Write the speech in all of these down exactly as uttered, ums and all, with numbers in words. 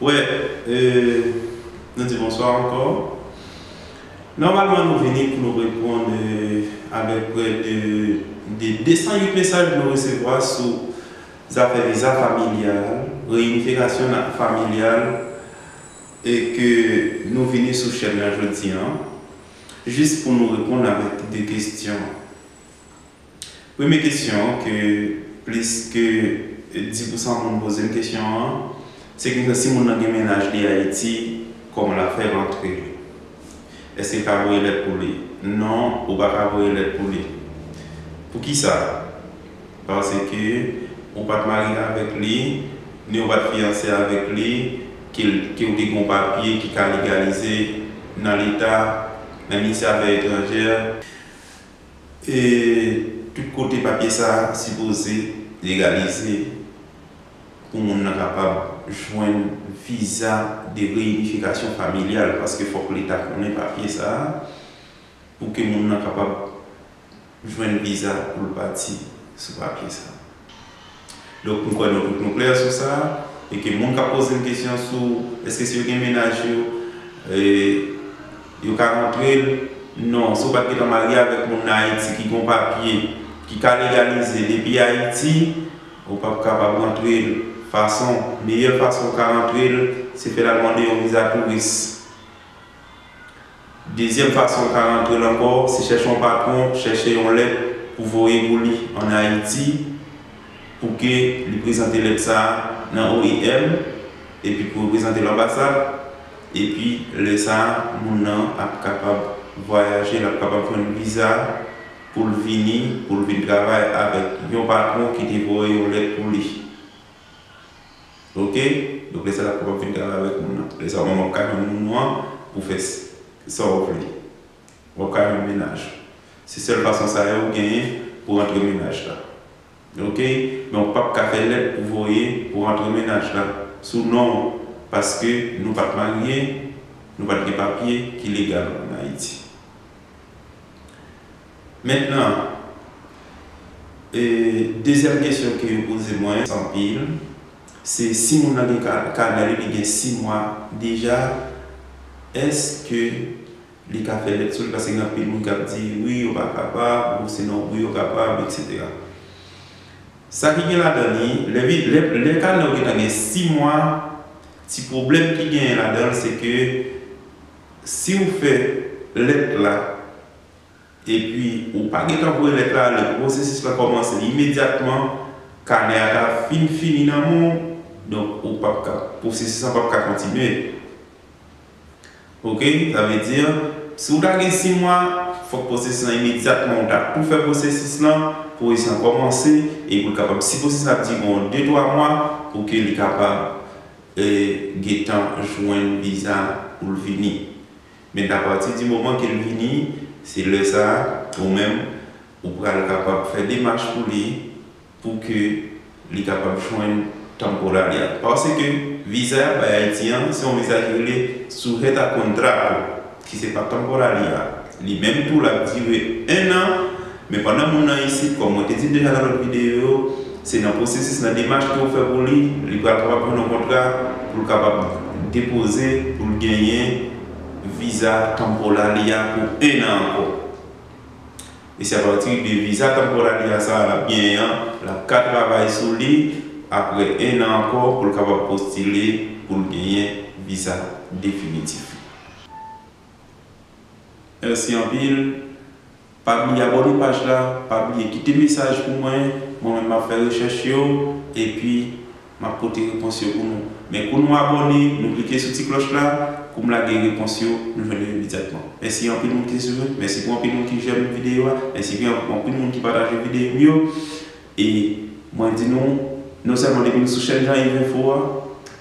Wè, e, nou di bonswa ankò. Nòmalman, nou vini pou nou reponn, e, avèk prè de, de de san uit mesaj nou resevwa sou zafè viza familyal, reyinifikasyon na-, familyal, e ke nou vini sou chèn nan jodi a, jis pou nou reponn avèk de kesyon. Premye kesyon ke plis ke dis pousan moun poze m kesyon an, se ke si moun nan gen mennaj li Ayiti, kòman l ap fè rantre l? Èske l ka voye lèt pou li? Non, ou pa ka voye lèt pou li. Poukisa? Paske ou pa t marye avèk li, ni ou pa t fiyanse avèk li, ke l, ke w te gen yon papye ki ka legalize nan Leta, nan Ministè Afè Etranjè. E tout kote papye sa a sipoze legalize pou moun nan kapab jwenn viza de reyinifikasyon familyal, paske fòk Leta konnen papye sa a pou ke moun nan kapab jwenn viza pou l pati sou papye sa a. Donk, m kwè nou tout nou klè sou sa, e ke moun k ap poze m kesyon sou èske si yo gen mennaj yo, e, yo ka rantre l, non, si w pa t gentan marye avèk moun nan Ayiti ki gen yon papye ki ka legalize depi Ayiti, ou p ap kapab rantre l. Fason, meyè fason w ka rantre l, se fè l al mande yon viza touris. Dezyèm fason w ka rantre l ankò, se chèche yon patwon, chèche yon lèt pou voye pou li ann Ayiti, pou ke li prezante lèt sa a nan O I M, epi pou yo prezante l anbasad, epi lè sa a, moun nan ap kapab vwayaje, l ap kapab jwenn viza pou l vini, pou l vin travay avèk yon patwon ki te voye yon lèt pou li. Oke? Donk, lè sa l ap kapab vin travay avèk moun nan. Lè sa, ou menm w ap ka jwenn moun ou an pou fè s-, sa w vle. W ap ka jwenn mennaj. Se sèl fason sa yo w genyen pou rantre mennaj la. Oke? Men w p ap ka fè lèt pou voye pou rantre mennaj la sou non w, paske nou pa t marye, nou pa t gen papye ki legal ann Ayiti. Mentnan, e, dezyèm kesyon ke yo poze mwen, anpil, se si moun nan gen ka-, kanè li, li gen sis mwa deja, èske li ka fè lèt sou li? Paske gen anpil moun k ap di, wi, yo pa kapab, ou sinon, wi, yo kapab, etsetera. Sa ki gen ladan li, lè vi-, lè, lè kanè w gentan gen sis mwa, ti pwoblèm ki genyen ladan l, se ke si w fè lèt la, epi ou pa gentan voye lèt la ale pou pwosesis la kòmanse imedyatman, kanè a ta fin fini nan men w, donk ou p ap ka, pwosesis la p ap ka kontinye. Oke, sa vle di, si w ta gen sis mwa, fòk pwosesis lan imedyatman, ou ta tou fè pwosesis lan, pwosesis lan kòmanse, epi l kapab, si pwosesis la ap dire yon de twa mwa, pou ke li kapab, e, gentan jwenn viza pou l vini. Men apati di moman ke l vini, se lè sa a, ou menm, ou pral kapab fè demach pou li, pou ke li kapab jwenn temporary a. Paske viza y ap bay Ayiti an, se yon viza ki rele Sujeta a Contrato, ki se pa temporary a. Li menm tou, l ap dire en an, men pandan moun nan isit, kòm mwen te di l deja nan lòt videyo yo, se nan pwosesis, nan demach ke w fè pou li, li pral kapab jwenn yon kontra pou l kapab depoze, pou l genyen viza temporary a pou en an ankò. E se apati de viza temporary a sa a l ap genyen an, l ap ka travay sou li apre en an ankò pou l kapab postile pou l genyen viza definitif. Mèsi anpil. Pa bliye abòne paj la, pa bliye kite mesaj pou mwen, mwen menm m ap fè rechèch yo, epi m ap pote repons yo pou nou. Men kou nou abòne, nou klike sou ti klòch la, kou m lage repons yo, nou jwenn yo imedyatman. Mèsi anpil moun ki te swiv mwen, mèsi pou anpil moun ki jèm videyo a, mèsi pou anpil moun ki pataje videyo m yo. E mwen di nou, non sèlman depi nou sou chèn Jean Yves Info a,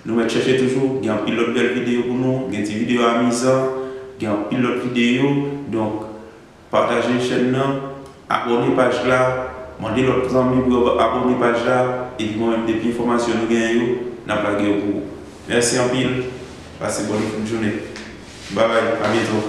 nou mèt chèche toujou, gen anpil lòt bèl videyo pou nou, gen ti videyo amizan, gen anpil lòt videyo. Donk, pataje chèn nan, abòne paj la, mande lòt zanmi pou yo abòne paj la, epi mwen menm depi enfòmasyon nou genyen yo, n ap lage yo pou ou. Mèsi anpil, pase bòn fin jounen. Babay, a byento.